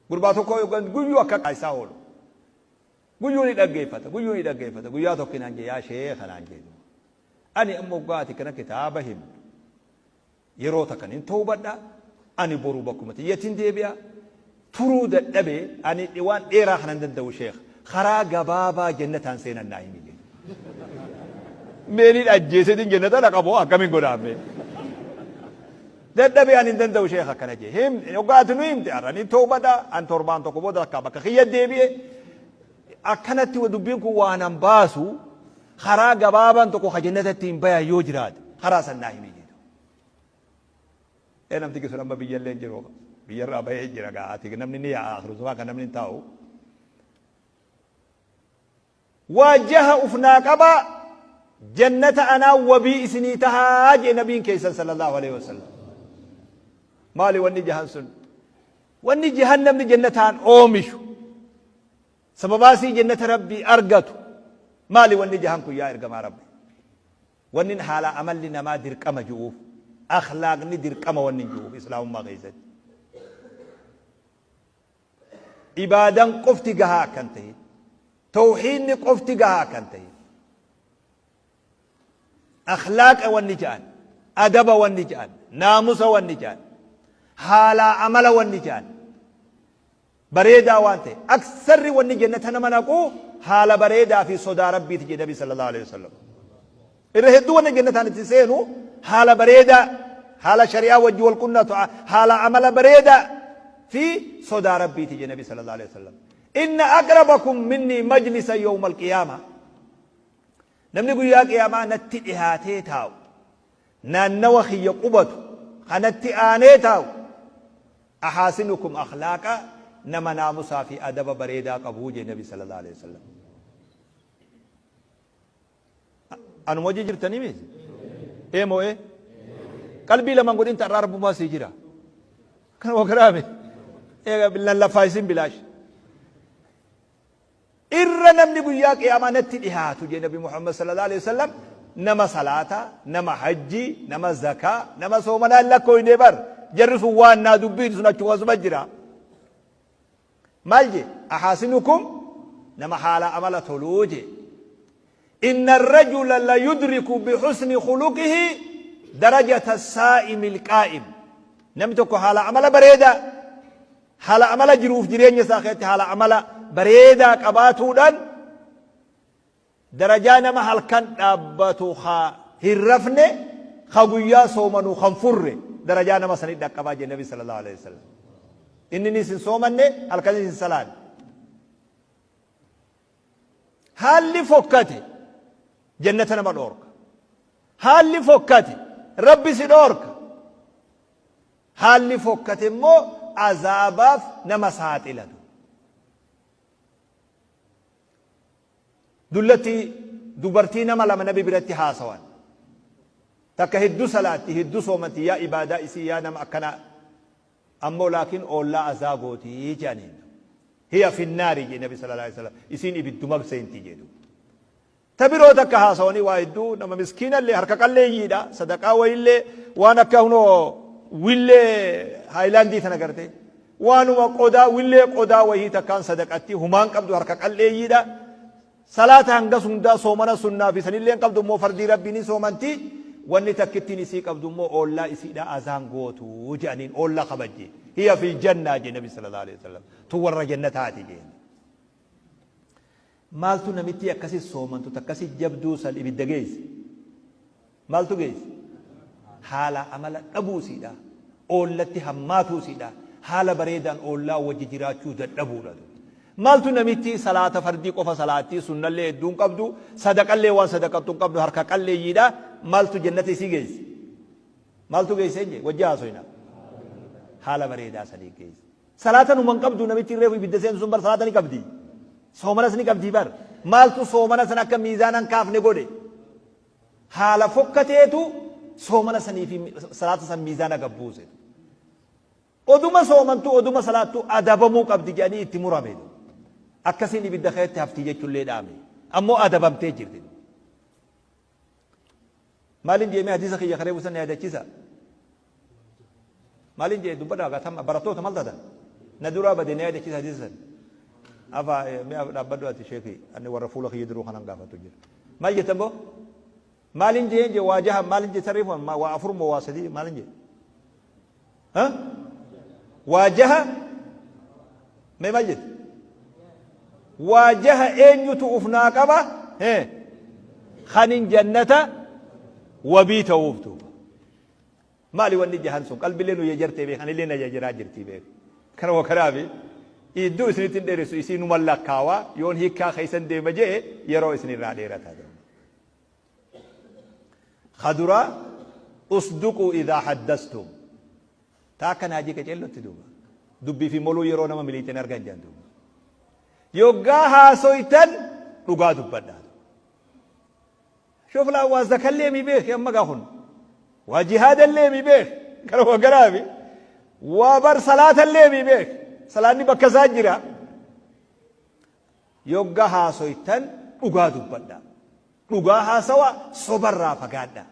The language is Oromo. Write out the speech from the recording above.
Gurbaa tokko guyyuu akka qaayisaa oolu. Guyyuu ni dhaggeeffata, guyyuu ni dhaggeeffata. Guyyaa tokko naan jee yaa sheekha naan jee. Ani amma hoggaa ati kana kitaaba himtu yeroo takka nin towbadha, ani boru bakkuma tiyyattin deebi'a. Turuu dadhabe ani waan dheeraa kana hin danda'u sheekha. Karaa gabaabaa jannataan seenan naa himi jee. Mee nin ajjeesetin jannata dhaqa moo akkamiin godhaa mee? Dadhabe ani hin danda'u sheekh akkana jee. Him hoggaa ati nu himte har'a ni towbadha an torbaan tokko booda takka bakka kiyya deebi'e. Akkanatti dubbiin kun waa nan baasu karaa gabaabaan tokko ka jannata ittiin bayan yoo jiraate karaa san naa himi jedhu. Ee namtichi sun amma biyyallee hin jiru biyyarraa bahee jira gaa ati namni ni yaa'a akhiru kan namni hin taa'u. Waa jaha uf naa qabaa jannata anaa wabii isinii tahaa jee nabiin keessan sallallahu alaihi wasallam. Maali wanni jahan sun? Wanni jahan namni jannataan oomishu sababaa sii jannata rabbii argatu maali wanni jahan kun yaa ergamaa rabbi? Wanni haala amalli namaa dirqama ju'uuf akhlaaqni dirqama wanni ju'uuf islaamummaa keessatti. Ibaadan qofti gahaa akka hin tahin. Tawhiidni qofti gahaa akka hin tahin. Akhlaaqa wanni ja'an, adaba wanni ja'an, naamusa wanni ja'an, haalaa amala wanni ja'an bareedaa waan ta'e aksarri wanni jannata nama naqu haala bareedaa fi sodaa rabbiiti jedhe nabi sallallahu alaihi wasallam. Irra hedduu wanni jannataan itti seenu haala bareedaa, haala shari'aa wajji wal qunnatu, haala amala bareedaa fi sodaa Rabbiiti jedhe Nabi sallallahu alaihi wasallam. Inna aqrabakum minni majlisa yawmal qiyaama. Namni guyyaa qiyaamaa natti dhihaatee taa'u, naannawa kiyya qubatu, kanatti aanee taa'u, ahaasinukum akhlaaqa nama naamusaa fi adaba bareedaa qabu jedhe Nabi sallallahu alaihi wasallam. Anuma hojii jirtanii miti? Ee moo ee? Qalbii lamaan godhin ta'arraa rabbumaa sii jira. Kana wakaraame. Eega lallaffaa isin bilaash. Irra namni guyyaa qiyaamaa natti dhihaatu jee Nabi Muhammad sallallahu alaihi wasallam nama salaataa, nama hajjii, nama zakaa, nama soomanaa hin lakkooyne bar. Jarri sun waan naa dubbiin sun achuma asuma jira. Maal jee? Ahaasinukum nama haala amala toluu jee. Inna arrajula la yudriku bihusni khuluqihi darajata saa'imi alqaa'im. Namni tokko haala amala bareedaa haala amala jiruuf jireenya isaa keessatti haala amala bareedaa qabaatuudhaan Darajaa nama halkan dhaabbatu kha hin rafne, kha guyyaa soomanu khan furre, darajaa nama sanii dhaqqabaa jedhe Nabi sallallahu aleyhi wa sallam. Inninis hin soomanne, halkanis hin salaanne. Haalli fokkate jannata nama dhoorka. Haalli fokkate Rabbi si dhoorka. Haalli fokkate immoo azaabaaf nama saaxilatu. Dullatti dubartii nama lama nabi biratti haasawan. Takka heddu salaatti, heddu soomanti, yaa ibaadaa isii yaa nama akkanaa. Ammoo laakiin oollaa azaa gooti jedhaniin. Hiya finnaari jedhe nabi sallallahu alaihi wasallam. Isiin ibidduma seenti jedhu. Ta biroo takka haasawanii waa hedduu nama miskiinallee harka qalleeyyiidha. Sadaqaa wayillee waan akka hunoo willee haayilaandii tana gartee. Waanuma qodaa willee qodaa wahii takkaan sadaqatti humaan qabdu harka qal'eeyyiidha. Salaata hangas hundaa soomana sunnaa fi sanillee hin qabdu immoo fardii rabbii ni soomanti. Wanni takkittiin isii qabdu immoo oollaa isiidha azaan gootu jedhaniin oollaa kabajje. Hiya fil jannaa jee nabi sallallahu alaihi wasallam. Tun warra jannataati jeen. Maaltu namittii akkasi soomantu takkasi jabduu san ibidda geesse? Maaltu geesse? Haala amala dhabuu isiidha. Oollatti hammaatuu isiidha. Haala bareedaan oollaa wajji jiraachuu dadhabuudha. Maaltu namittii salaata fardii qofa salaattii sunnallee hedduu hin qabdu, sadaqallee waan sadaqattu hin qabdu harka qalleeyyiidha. Maaltu jannata isii geesse? Maaltu geesse hin jee? Wajji haasoyna. Haala bareedaa sanii geesse. Salaata numa hin qabdu namittiin reefu ibidda seentu sun bar salaata ni qabdi. Soomanas ni qabdi bar. Maaltu soomana san akka miizaana hin kaafne godhe? Haala fokkateetu soomana sanii fi salaata san miizaana gad buuse. Oduma soomantuu oduma salaattuu adabamuu qabdi jedhanii itti murame. Akkasiin ibidda keessatti hafti jechuullee dhaame. Ammoo adabamtee jirti. Maalin jee mee hadiisa kiyya karee busan yaadachisa. Maalin jee dubbadhaa gaatama barattoota maal taatan? Na duraa bade na yaadachiisa hadiisa san. Afa mi'a dhaabbadhu ati sheekii ani warra fuula kiyya duruu kanan gaafatu jira. Maal jettan boo? Maalin jeen jee waa jaha maalin jee sarriif waa afur moo waa sadii maalin jee? Ha? Waa jaha mee maal jette? Waa jaha eenyutu uf naa qaba? Hee? Kanin jannata wabii ta'uuf duuba. Maali wanni jahan sun qalbilee nu jajartee beek anillee na jajaraa jirtii beek. Kanuma kanaafi iddoo isinitti hin dheeressu isii numan lakkaawaa yoon hiikkaa keessan deema je'e yeroo isin irraa dheerataa deema. Ka duraa usduquu idhaa haddastum. Ta akka naajii qaceellotti duuba. Dubbii fi moluu yeroo nama miliixeen argan jedhan duuba. Yoggaa haasoytan dhugaa dubbadhaa. Shuflaa waa zakallee mi beeki amma gaa kun. Waa jihaadallee mi beeki. Kana garaafi. Waa bar salaatallee mi beeki. Salaanni bakka isaa jira. Yogga haasoytan dhugaa dubbadhaa. Dhugaa haasawaa sobarraa fagaadhaa.